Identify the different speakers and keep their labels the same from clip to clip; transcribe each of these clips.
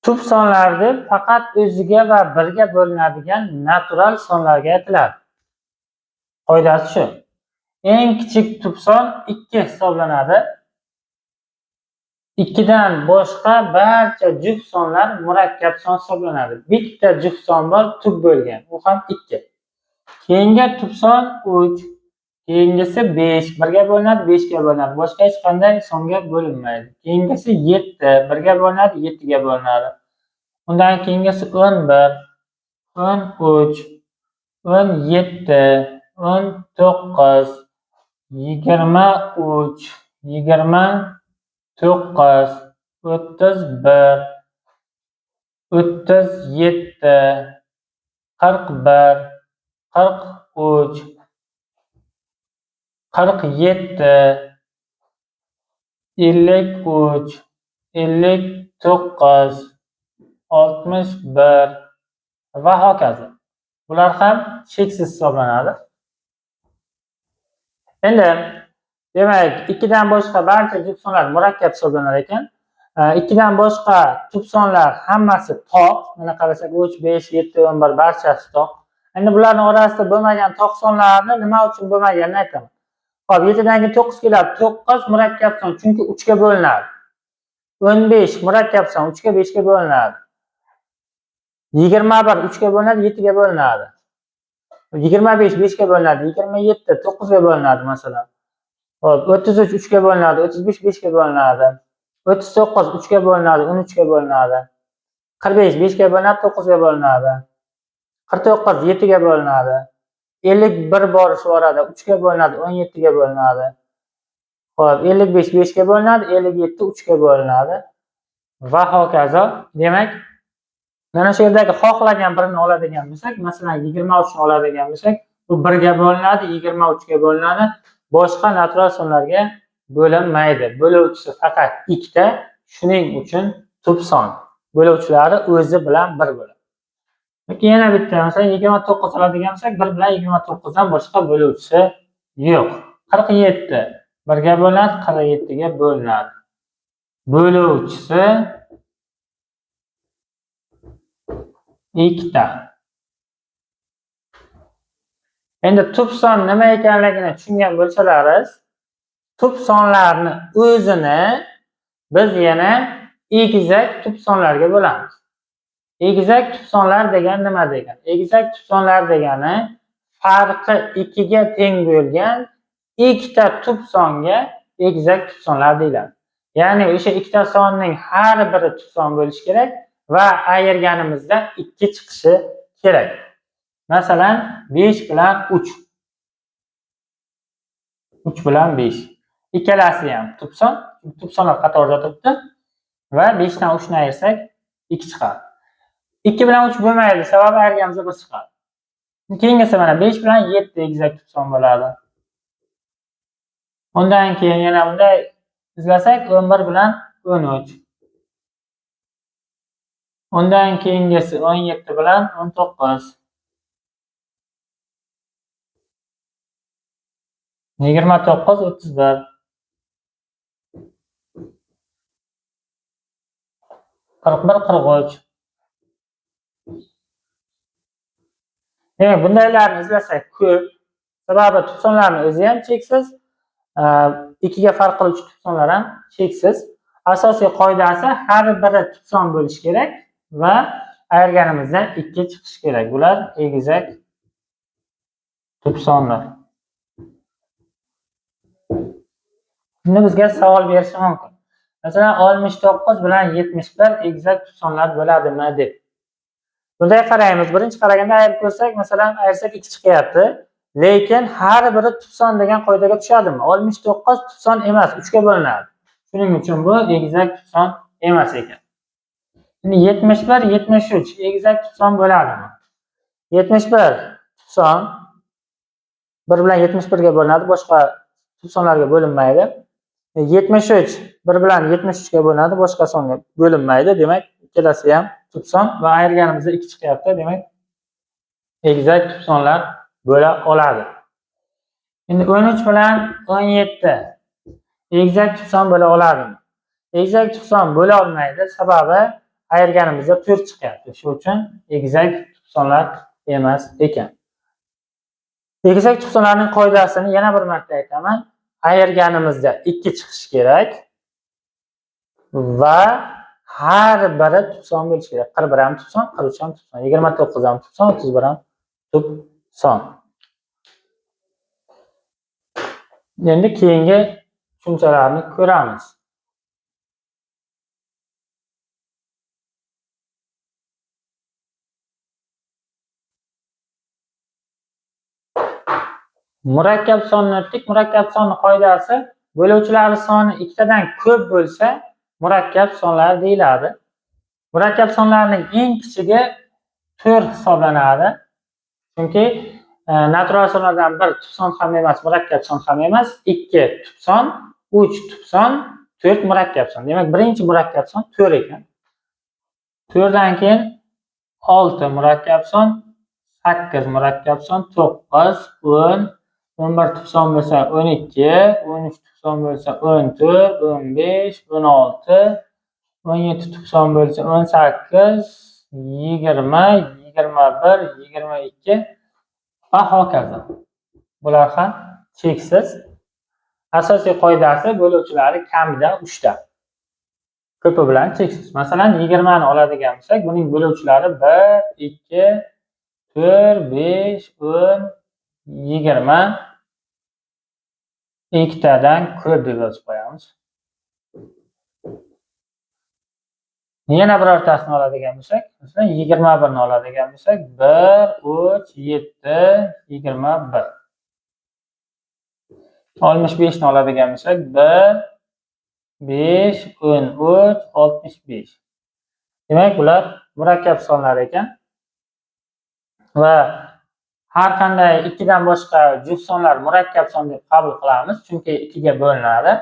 Speaker 1: Tub sonlar deb faqat o'ziga va birga bo'linadigan natural sonlarga aytiladi. Qoidasi shu. Eng kichik tub son 2 hisoblanadi. 2 dan boshqa barcha juft sonlar murakkab son hisoblanadi. Bitta juft son bor tub bo'lgan, u ham 2. Keyingi tub son 3, keyingisi 5, birga bo'linadi, 5 ga bo'linadi. Boshqa hech qanday songa bo'linmaydi. Keyingisi 7, birga bo'linadi, 7 ga bo'linadi. Undan keyingisi 11, 13, 17, 19, 23, 29, 31, 37, 41, 43, 47, 53, 59, 61 va hokazo. Bular ham cheksiz hisoblanadi. Endi demak, 2 dan boshqa barcha juft sonlar murakkab hisoblanar ekan. 2 dan boshqa tub sonlar hammasi toq. Mana qarasak 3, 5, 7, 11 barchasi toq. Endi bularning orasida bo'lmagan toq sonlarni nima uchun bo'lmaganini aytaman. Xo'p, 7 dan keyin 9 keladi. 9 murakkab son, chunki 3 ga bo'linadi. 15 murakkab son, 3 ga 5 ga bo'linadi. 21 3 ga bo'linadi, 7 ga bo'linadi. 25 5 ga bo'linadi, 27 9 ga bo'linadi masalan. Xo'p, 33 3 ga bo'linadi, 35 5 ga bo'linadi. 39 3 ga bo'linadi, 13 ga bo'linadi. 45 5 ga bo'linadi, 9 ga bo'linadi. 49 7 ga bo'linadi. 51 bor shu orada 3 ga bo'linadi, 17 ga bo'linadi. Xo'p, 55 5 ga bo'linadi, 57 3 ga bo'linadi. Va hokazo. Demak, mana shu yerdagi xohlagan birini oladigan bo'lsak, masalan 23 ni oladigan bo'lsak, bu 1 ga bo'linadi, 23 ga bo'linadi. Boshqa natural sonlarga bo'linmaydi. Bo'luvchisi faqat 2 ta, shuning uchun tub son. Bo'luvchilari o'zi bilan 1 bo'ladi. Yoki yana bitta, masalan 29 oladigan bo'lsak, 1 bilan 29 dan boshqa bo'luvchisi yo'q. 47 1 ga bo'linadi, 47 ga bo'linadi. Bo'luvchisi 2 ta. Endi tub son nima ekanligini tushungan bo'lsalaringiz, tub sonlarni o'zini biz yana egizak tub sonlarga bo'lamiz. Egizak tub sonlar degani nima degani? Egizak tub sonlar degani farqi 2 ga teng bo'lgan ikkita tub songa egizak tub sonlar deyiladi. Ya'ni o'sha ikkita sonning har biri tub son bo'lishi kerak va ayirganimizda 2 chiqishi kerak. Masalan, 5 bilan 3. 3 bilan 5. Ikkalasi ham tub son, tub sonlar qatorida turibdi va 5 dan 3 ni ayirsak 2 chiqadi. 2 bilan 3 bo'lmaydi, sababi ayirganimizda 1 chiqadi. Keyingisi mana 5 bilan 7 egizak tub son bo'ladi. Undan keyin yana bunday izlasak 11 bilan 13. Undan keyingisi 17 bilan 19. 29 31. 41 43. Demak, bundaylarni izlasak ko'p. Sababi tub sonlarning o'zi ham cheksiz. 2 ga farq qiluvchi tub sonlar ham cheksiz. Asosiy qoidasi har biri tub son bo'lishi kerak va ayirganimizda 2 chiqishi kerak. Bular egizak tub sonlar. Buni bizga savol berishi mumkin. Masalan, 69 bilan 71 egizak tub sonlar bo'ladimi deb. Bunday qaraymiz. Birinchi qaraganda ayirib ko'rsak, masalan, ayirsak 2 chiqyapti. Lekin har biri tub son degan qoidaga tushadimi? 69 tub son emas, 3 ga bo'linadi. Shuning uchun bu egizak tub son emas ekan. Endi 71, 73 egizak tub son bo'ladimi? 71 tub son 1 bilan 71 ga bo'linadi, boshqa tub sonlarga bo'linmaydi. 73 1 bilan 73 ga bo'linadi, boshqa songa bo'linmaydi. Demak, ikkalasi ham tub son va ayirganimizda 2 chiqyapti. Demak, egizak tub sonlar bo'la oladi. Endi 13 bilan 17 egizak tub son bo'la oladimi? Egizak tub son bo'la olmaydi, sababi Ayirganimizda 4 chiqyapti. Shu uchun egizak tub sonlar emas ekan. Egizak tub sonlarning qoidasini yana bir marta aytaman. Ayirganimizda 2 chiqishi kerak va har biri tub son bo'lishi kerak. 41 ham tub son, 43 ham tub son, 29 ham tub son, 31 ham tub son. Endi keyingi tushunchalarni ko'ramiz. Murakkab sonni aytdik. Murakkab sonni qoidasi bo'luvchilar soni ikkitadan ko'p bo'lsa murakkab sonlar deyiladi. Murakkab sonlarning eng kichigi 4 hisoblanadi. Chunki natural sonlardan 1 tub son ham emas, murakkab son ham emas, 2 tub son, 3 tub son, 4 murakkab son. Demak, birinchi murakkab son 4 ekan. 4 dan keyin 6 murakkab son, 8 murakkab son, 9, 10, 11 tub son bo'lsa 12, 13 tub son bo'lsa 14, 15, 16, 17 tub son bo'lsa 18, 20, 21, 22 va hokazo. Bular ham cheksiz. Asosiy qoidasi bo'luvchilari kamida 3 ta. Ko'pi bilan cheksiz. Masalan, 20 ni oladigan bo'lsak, buning bo'luvchilari 1, 2, 4, 5, 10, 20 ikkitadan ko'p deb yozib qo'yamiz. Yana birortasini oladigan bo'lsak, masalan, 21 ni oladigan bo'lsak, 1, 3, 7, 21. 65 ni oladigan bo'lsak, 1, 5, 13, 65. Demak, bular murakkab sonlar ekan. Va har qanday ikkidan boshqa juft sonlar murakkab son deb qabul qilamiz, chunki 2 ga bo'linadi.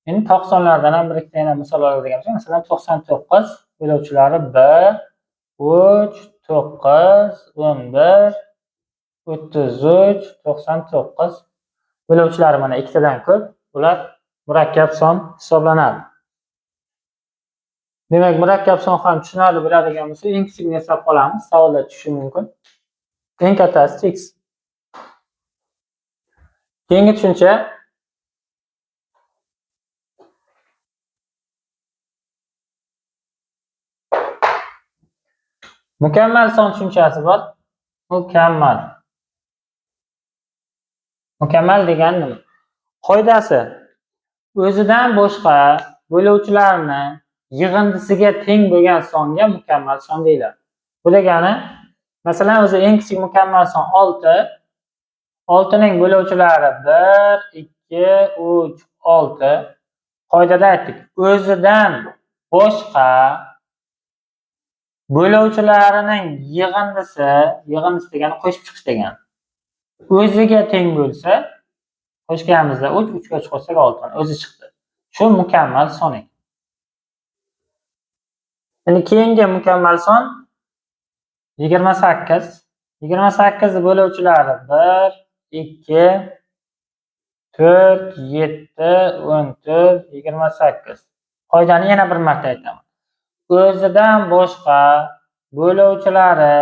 Speaker 1: Endi toq sonlardan ham bir ikkita yana misol oladigan bo'lsak, masalan, 99 bo'luvchilari 1, 3, 9, 11, 33, 99 bo'luvchilari mana ikkitadan ko'p, ular murakkab son hisoblanadi. Demak, murakkab son ham tushunarli bo'ladigan bo'lsa, eng kichigini eslab qolamiz, savolda tushishi mumkin. Eng kattasi cheksiz. Keyingi tushuncha mukammal son tushunchasi bor. Mukammal. Mukammal degani nima? Qoidasi o'zidan boshqa bo'luvchilarni yig'indisiga teng bo'lgan songa mukammal son deyiladi. Bu degani, masalan, o'zi eng kichik mukammal son 6. 6 ning bo'luvchilari 1, 2, 3, 6. Qoidada aytdik, o'zidan boshqa bo'luvchilarining yig'indisi, yig'indisi degani qo'shib chiqish degani, o'ziga teng bo'lsa, qo'shganimizda 3, 3 ga 3 qo'shsak 6, o'zi chiqdi. Shu mukammal son ekan. Endi keyingi mukammal son 28. 28 bo'luvchilari 1, 2, 4, 7, 14, 28. Qoidani yana bir marta aytaman. O'zidan boshqa bo'luvchilari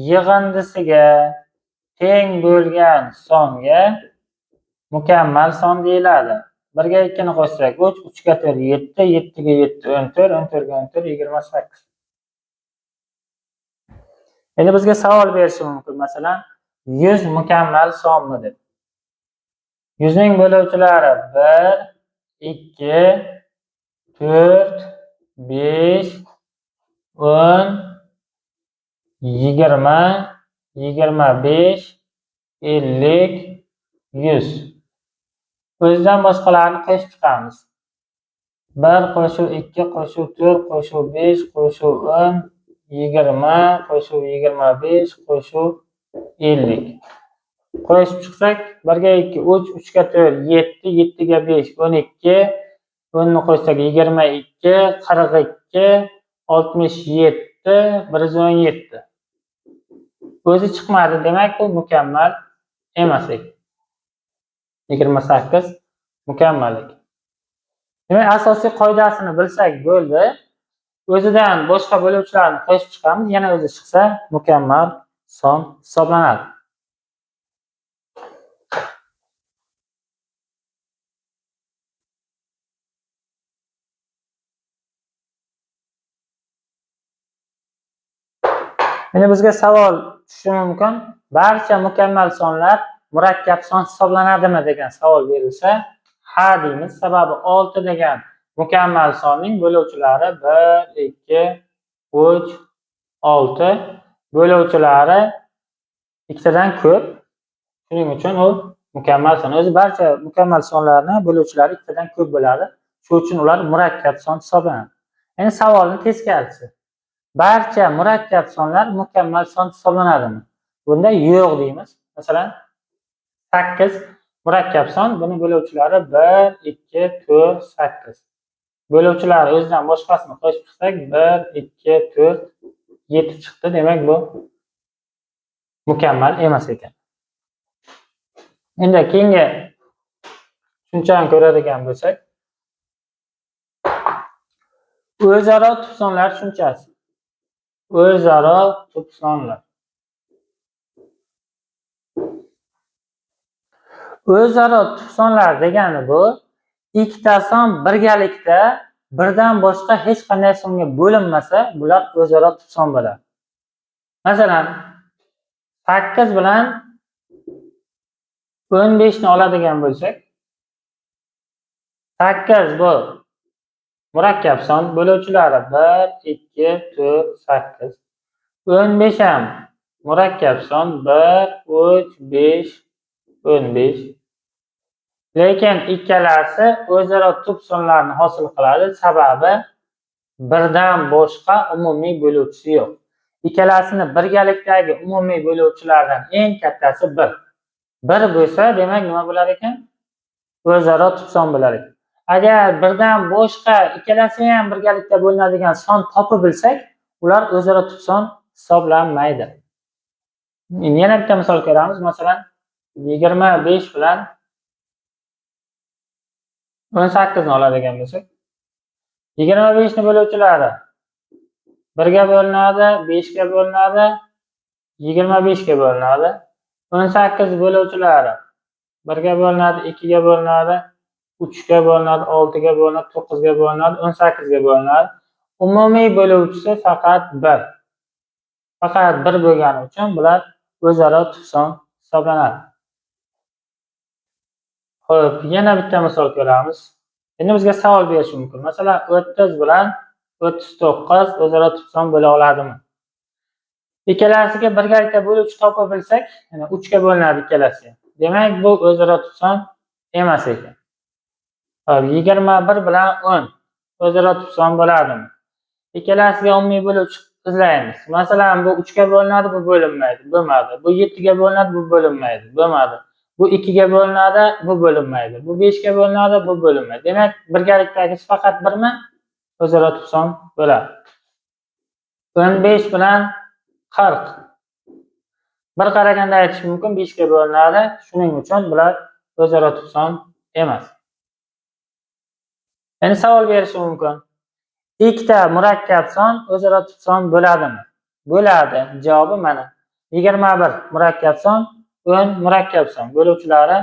Speaker 1: yig'indisiga teng bo'lgan songa mukammal son deyiladi. 1 ga 2 ni qo'shsak 3, 3 ga 4 7, 7 ga 7 14, 14 ga 14 28. Endi bizga savol berishi mumkin, masalan, 100 mukammal sonmi deb. 100 ning bo'luvchilari 1, 2, 4, 5, 10, 20, 25, 50, 100. O'zidan boshqalarni qo'shib chiqamiz. 1 qo'shuv 2 qo'shuv 4 qo'shuv 5 qo'shuv 10, 20 qo'shuv 25 qo'shuv 50. Qo'shib chiqsak 1 ga 2 3, 3 ga 4 7, 7 ga 5 12, 10 ni qo'shsak 22, 42, 67, 117. O'zi chiqmadi, demak bu mukammal emas ekan. 28 mukammallik. Demak, asosiy qoidasini bilsak bo'ldi. O'zidan boshqa bo'luvchilarni qo'shib chiqamiz, yana o'zi chiqsa mukammal son hisoblanadi. Endi bizga savol tushishi mumkin. Barcha mukammal sonlar murakkab son hisoblanadimi degan savol berilsa, ha deymiz. Sababi 6 degan mukammal sonning bo'luvchilari 1, 2, 3, 6. Bo'luvchilari ikkitadan ko'p. Shuning uchun u mukammal son. O'zi barcha mukammal sonlarni bo'luvchilari ikkitadan ko'p bo'ladi. Shuning uchun ular murakkab son hisoblanadi. Endi savolning teskarisi. Barcha murakkab sonlar mukammal son hisoblanadimi? Bunda yo'q deymiz. Masalan, 8 murakkab son, buni bo'luvchilari 1, 2, 4, 8. Bo'luvchilari o'zidan boshqasini qo'shib chiqsak, 1, 2, 4, 7 chiqdi. Demak, bu mukammal emas ekan. Endi keyingi tushunchani ko'radigan bo'lsak, o'zaro tubsonlar tushunchasi. O'zaro tubsonlar. O'zaro tubsonlar degani bu ikkita son birgalikda birdan boshqa hech qanday songa bo'linmasa, bular o'zaro tubson bo'ladi. Masalan, 8 bilan 15 ni oladigan bo'lsak, 8 bu murakkab son, bo'luvchilari 1, 2, 4, 8. 15 ham murakkab son, 1, 3, 5, 15. Lekin ikkalasi o'zaro tub sonlarni hosil qiladi, sababi birdan boshqa umumiy bo'luvchisi yo'q. Ikkalasini birgalikdagi umumiy bo'luvchilardan eng kattasi 1. 1 bo'lsa, demak nima bo'lar ekan? O'zaro tub son bo'lar ekan. Agar birdan boshqa ikkalasi ham birgalikda bo'linadigan son topib bilsak, ular o'zaro tub son hisoblanmaydi. Endi yana bitta misol ko'ramiz. Masalan, 25 bilan 18 ni oladigan bo'lsak, 25 ni bo'luvchilari 1 ga bo'linadi, 5 ga bo'linadi, 25 ga bo'linadi. 18 bo'luvchilari 1 ga bo'linadi, 2 ga bo'linadi, 3 ga bo'linadi, 6 ga bo'linadi, 9 ga bo'linadi, 18 ga bo'linadi. Umumiy bo'luvchisi faqat 1. Faqat 1 bo'lgani uchun bular o'zaro tubson hisoblanadi. Xo'p, yana bitta misol ko'ramiz. Endi bizga savol berishi mumkin. Masalan, 30 bilan 39 o'zaro tubson bo'la oladimi? Ikkalasiga birgalikda bo'luvchi topa bilsak, ya'ni 3 ga bo'linadi ikkalasi. Demak, bu o'zaro tubson emas ekan. Xo'p, 21 bilan 10 o'zaro tubson bo'ladimi? Ikkalasiga umumiy bo'luvchi izlaymiz. Masalan, bu 3 ga bo'linadi, bu bo'linmaydi, bo'lmadi. Bu 7 ga bo'linadi, bu bo'linmaydi, bo'lmadi. Bu 2 ga bo'linadi, bu bo'linmaydi. Bu 5 ga bo'linadi, bu bo'linmaydi. Demak, birgalikdagisi faqat 1mi? O'zaro tubson bo'ladi. 15 bilan 40. Bir qaraganda aytish mumkin 5 ga bo'linadi. Shuning uchun bular o'zaro tubson emas. Endi savol berishi mumkin. Ikkita murakkab son o'zaro tubson bo'ladimi? Bo'ladi. Javobi mana. 21 murakkab son, 10 murakkab son. Bo'luvchilari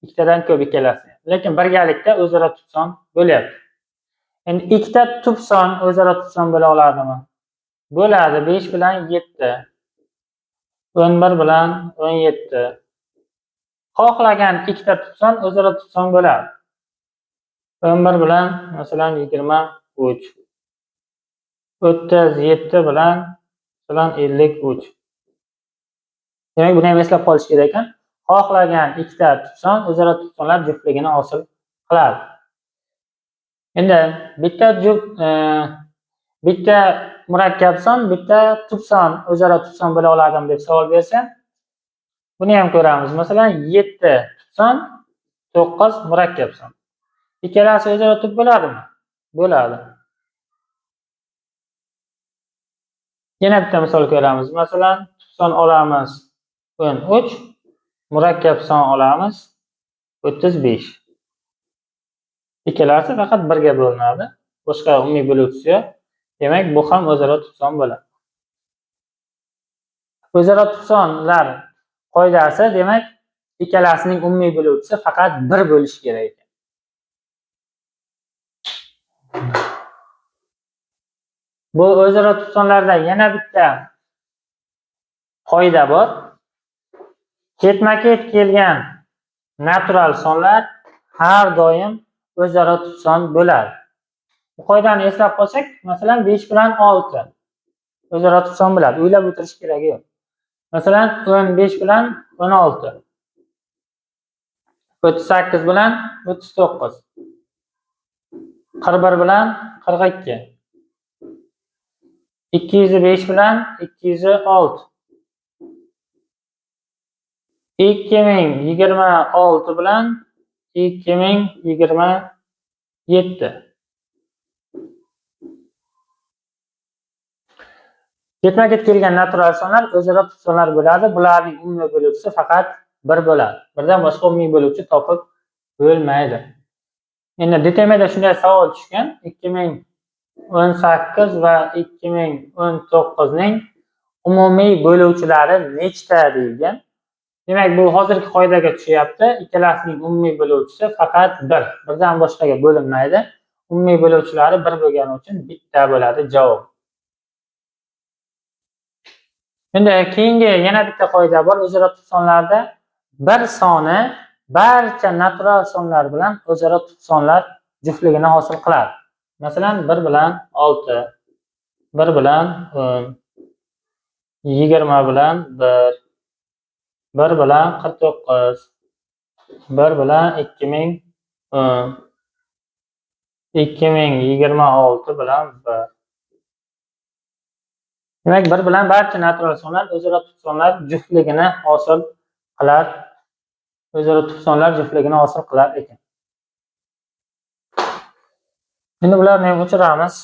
Speaker 1: ikkitadan ko'p ikkalasi. Lekin birgalikda o'zaro tubson bo'lyapti. Endi ikkita tubson o'zaro tubson bo'la oladimi? Bo'ladi. 5 bilan 7, 11 bilan 17. Xohlagan ikkita tubson o'zaro tubson bo'ladi. 11 bilan masalan 23. 37 bilan masalan 53. Demak, buni ham eslab qolish kerak ekan. Xohlagan ikkita tubson o'zaro tubsonlar juftligini hosil qiladi. Endi bitta juft, bitta murakkab son, bitta tubson o'zaro tubson bo'la oladimi deb savol bersa, buni ham ko'ramiz. Masalan, 7 tubson, 9 murakkab son. Ikkalasi o'zaro tub bo'ladimi? Bo'ladi. Yana bitta misol ko'ramiz. Masalan, tubson olamiz 13, murakkab son olamiz 35. Ikkalasi faqat 1 ga bo'linadi. Boshqa umumiy bo'luvchisi yo'q. Demak, bu ham o'zaro tub son bo'ladi. O'zaro tub sonlar qoidasi, demak, ikkalasining umumiy bo'luvchisi faqat 1 bo'lishi kerak ekan. Bu o'zaro tub sonlarda yana bitta qoida bor. Ketma-ket kelgan natural sonlar har doim o'zaro tub son bo'ladi. Bu qoidani eslab qolsak, masalan, 5 bilan 6 o'zaro tub son bo'ladi. O'ylab o'tirish keragi yo'q. Masalan, 15 bilan 16, 38 bilan 39, 41 bilan 42, 205 bilan 206, 2026 bilan 2027. Ketma-ket kelgan natural sonlar o'zaro tub sonlar bo'ladi. Bularning umumiy bo'luvchisi faqat 1 bo'ladi. Birdan boshqa umumiy bo'luvchi topib bo'lmaydi. Endi DTMda shunday savol tushgan. 2018 va 2019 ning umumiy bo'luvchilari nechta deyilgan. Demak, bu hozirgi qoidaga tushyapti. Ikkalasining umumiy bo'luvchisi faqat 1. Birdan boshqaga bo'linmaydi. Umumiy bo'luvchilari 1 bo'lgani uchun bitta bo'ladi javob. Endi keyingi yana bitta qoida bor. O'zaro tub sonlarda bir soni barcha natural sonlar bilan o'zaro tub sonlar juftligini hosil qiladi. Masalan, 1 bilan 6, 1 bilan 10, 20 bilan 1, 1 bilan 49, 1 bilan 2010, 2026 bilan 1. Demak, 1 bilan barcha natural sonlar o'zaro tub sonlar juftligini hosil qilar. O'zaro tub sonlar juftligini hosil qilar ekan. Endi bularni ham o'chiramiz.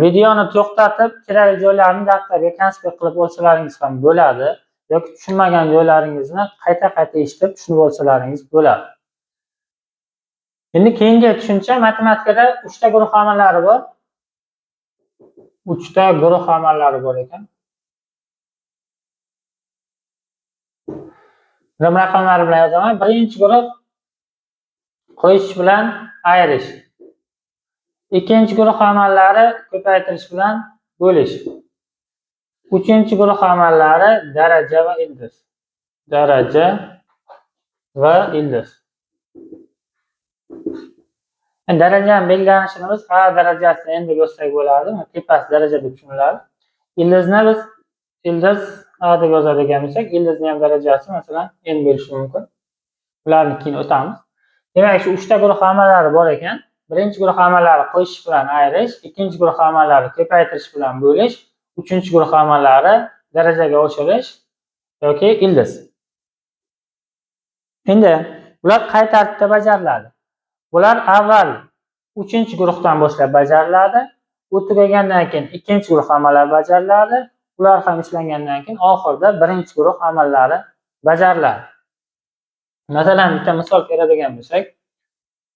Speaker 1: Videoni to'xtatib, kerakli joylarini daftarga konspekt qilib olsalaringiz ham bo'ladi yoki tushunmagan joylaringizni qayta-qayta eshitib tushunib olsalaringiz bo'ladi. Endi keyingi tushuncha, matematikada 3 ta guruh amallari bor. 3 ta guruh amallari bor ekan. Rim raqamlari bilan yozaman. Birinchi guruh qo'shish bilan ayirish. Ikkinchi guruh amallari ko'paytirish bilan bo'lish. Uchinchi guruh amallari daraja va ildiz. Daraja va ildiz. Darajani belgilanishini biz A darajasini endi ko'rsak bo'ladi. Tepasi daraja deb tushuniladi. Ildizni biz ildiz A deb yozadigan bo'lsak, ildizning ham darajasi masalan n bo'lishi mumkin. Ularni keyin o'tamiz. Demak, shu 3 ta guruh amallari bor ekan. Birinchi guruh amallari qo'shish bilan ayirish, ikkinchi guruh amallari ko'paytirish bilan bo'lish, uchinchi guruh amallari darajaga oshirish yoki ildiz. Endi bular qay tartibda bajariladi? Bular avval 3-guruhdan boshlab bajariladi. U tugagandan keyin 2-guruh amallari bajariladi. Ular ham ishlangandan keyin oxirida 1-guruh amallari bajariladi. Masalan, bitta misol beradigan bo'lsak,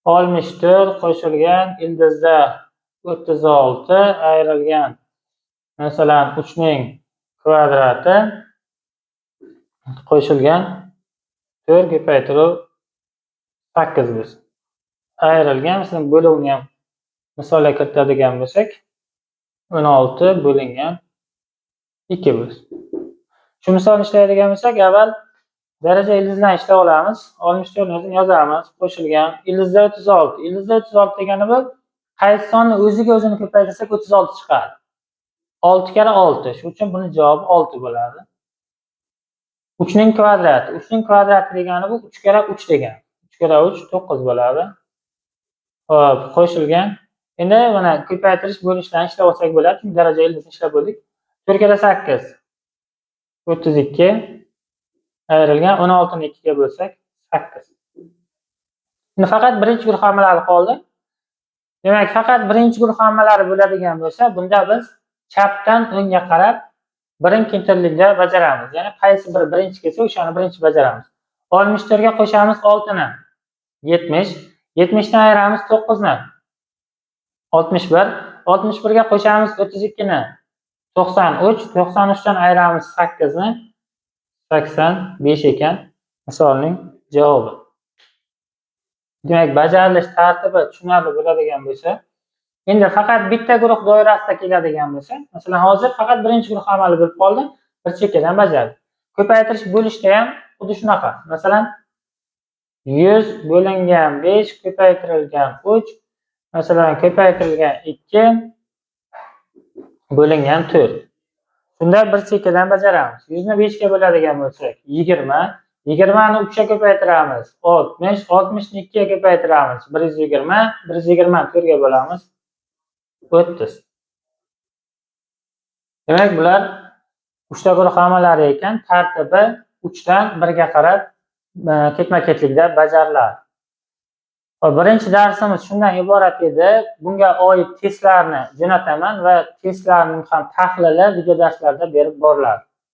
Speaker 1: 64 qo'shilgan ildizda 36 ayrilgan masalan 3 ning kvadrati qo'shilgan 4 ko'paytirib 8 bo'lsin. Ayrilgan, masalan, bo'luvni ham misolga kiritadigan bo'lsak, 16 bo'lingan 2 bo'lsin. Shu misolni ishlaydigan bo'lsak, avval daraja ildizdan ishlab olamiz. 64 ni o'zini yozamiz, qo'shilgan ildizda 36. Ildizda 36 degani bu qaysi sonni o'ziga o'zini ko'paytirsak 36 chiqadi. 6 karra 6. Shuning uchun buning javobi 6 bo'ladi. 3 ning kvadrati. 3 ning kvadrati degani bu 3 karra 3 degani. 3 karra 3 9 bo'ladi. Xo'p, qo'shilgan. Endi mana ko'paytirish bo'lishlarni ishlab olsak bo'ladi. Chunki daraja ildizni ishlab bo'ldik. 4 karra 8 32 ayrilgan 16 ni 2 ga bo'lsak 8. Endi faqat birinchi guruh amallari qoldi. Demak, faqat birinchi guruh amallari bo'ladigan bo'lsa, bunda biz chapdan o'ngga qarab birin-ketinlikda bajaramiz. Ya'ni qaysi bir birinchi kelsa, o'shani birinchi bajaramiz. 64 ga qo'shamiz 6 ni. 70. 70 dan ayiramiz 9 ni. 61. 61 ga qo'shamiz 32 ni. 93. 93 dan ayiramiz 8 ni. 85 ekan misolning javobi. Demak, bajarilish tartibi tushunarli bo'ladigan bo'lsa, endi faqat bitta guruh doirasida keladigan bo'lsa, masalan, hozir faqat birinchi guruh amali bo'lib qoldi, bir chekkadan bajardik. Ko'paytirish bo'lishda ham xuddi shunaqa. Masalan, 100 bo'lingan 5 ko'paytirilgan 3, masalan, ko'paytirilgan 2 bo'lingan 4. Shunda bir chekkadan bajaramiz. 100 ni 5 ga bo'ladigan bo'lsak, 20, 20 ni 3 ga ko'paytiramiz, 60, 60 ni 2 ga ko'paytiramiz, 120, 120 ni 4 ga bo'lamiz, 30. Demak, bular uchta guruh amallari ekan, tartibi 3 dan 1 ga qarab ketma-ketlikda bajariladi. Xo'p, birinchi darsimiz shundan iborat edi. Bunga oid testlarni jo'nataman va testlarning ham tahlili video darslarda berib boriladi.